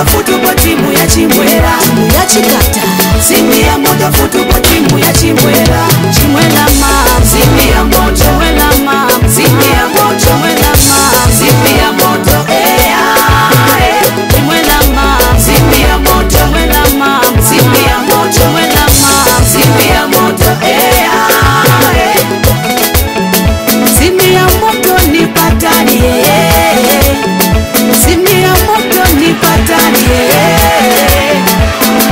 moto football timu ya Chimwela, timu ya Chikata. Simbi ya moto football timu ya Chimwela, Chimwela mama, Simbi ya moto, Chimwela mama, Simbi ya moto, Chimwela mama, Simbi ya moto, eh ah, Chimwela mama, Simbi ya moto, Chimwela mama, Simbi ya moto, Chimwela mama, Simbi ya moto, eh ah. Simbi ya moto ni patani, Simbi ya moto ni patani,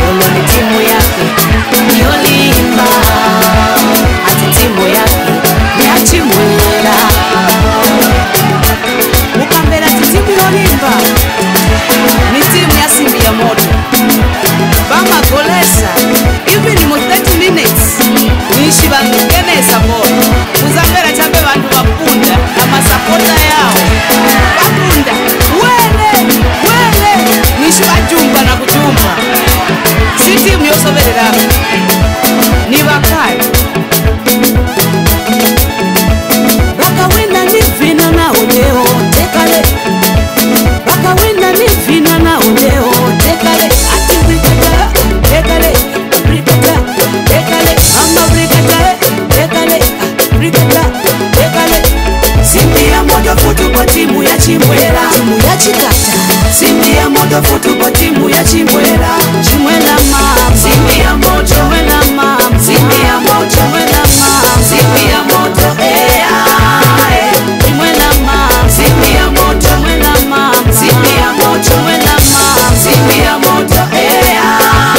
Olo ni timu yake yolimba, ati timu yake ya Chimwela. Mukambela ati timu yolimba ni timu ya Simbi ya moto. Bama golesa even in 30 minutes nishi bangenesa bolo. Muzambela chambe bantu bapunda amasapota yao bapunda wele wele nishi bajumba na kujumba. Si timu yosoberera ni bakali bakawina ni vina na oleo tekale, bakawina ni vina na oleo tekale, ati brikata tekale, brikata tekale, mama brikata tekale, brikata tekale. Simbi ya moto football timu ya Chimwela, timu ya Chikata. Simbi ya moto football timu ya Chimwela, Chimwela mama, Simbi ya moto, Chimwela mama, Simbi ya moto, Chimwela mama, Simbi ya moto, eh ah, Chimwela mama, Simbi ya moto, Chimwela mama, Simbi ya moto, Chimwela mama, Simbi ya moto, eh ah.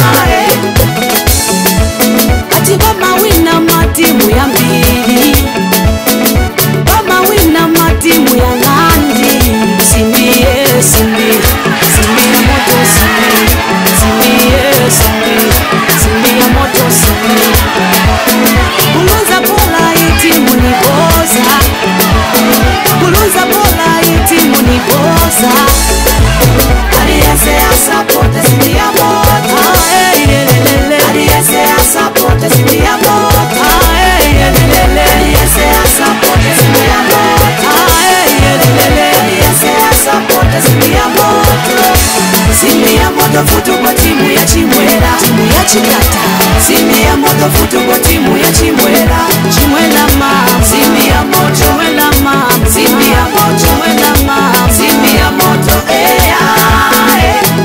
Ati bama wina matimu ya mbili, bama wina matimu ya ngandi. Simbi ye simbi, simbi ya moto simbi, simbi ye simbi, simbi ya moto simbi. Kuluza bola itimu ni boza, kuluza bola itimu ni boza. Aliese asapote Simbi ya moto, aliese asapote Simbi ya moto, aliese asapote Simbi ya moto, aliese asapote Simbi ya moto. Simbi ya moto football timu ya Chimwela, timu ya Chikata. Simbi ya moto football timu ya Chimwela, Chimwela mama, Simbi ya moto, Chimwela mama, Simbi ya moto, Chimwela mama, Simbi ya moto, eh ah,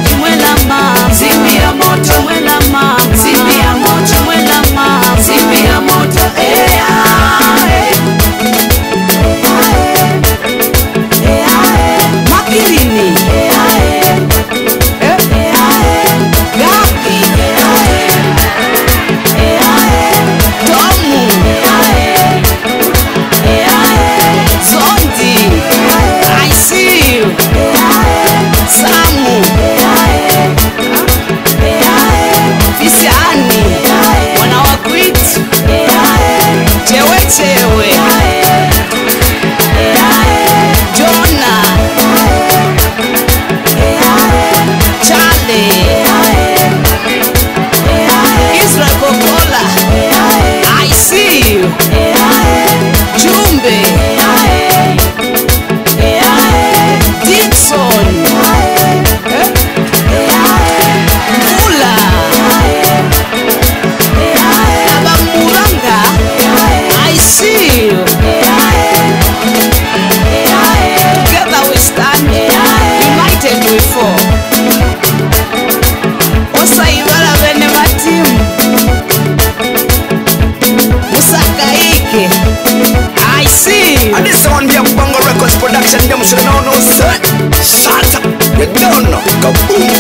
Chimwela mama, Simbi ya moto, Chimwela mama, Simbi ya moto, Chimwela mama, Simbi ya moto, eh ah. Makilini, Gapi, Tomu, Zondi, I see you, Samu, Fisiani, wanawakuitu, Chewe Chewe, Jona, Charlie, Israel Kokola, I see you, Jumbe, Dixon, Mula, Nabamuranga, I see you. Together we stand, united we fall. Osaibala bene matimu, Musakaike, I see you. And this one be a Bongo Records production. Them should know no son. Shut up, you don't know. Kaboom.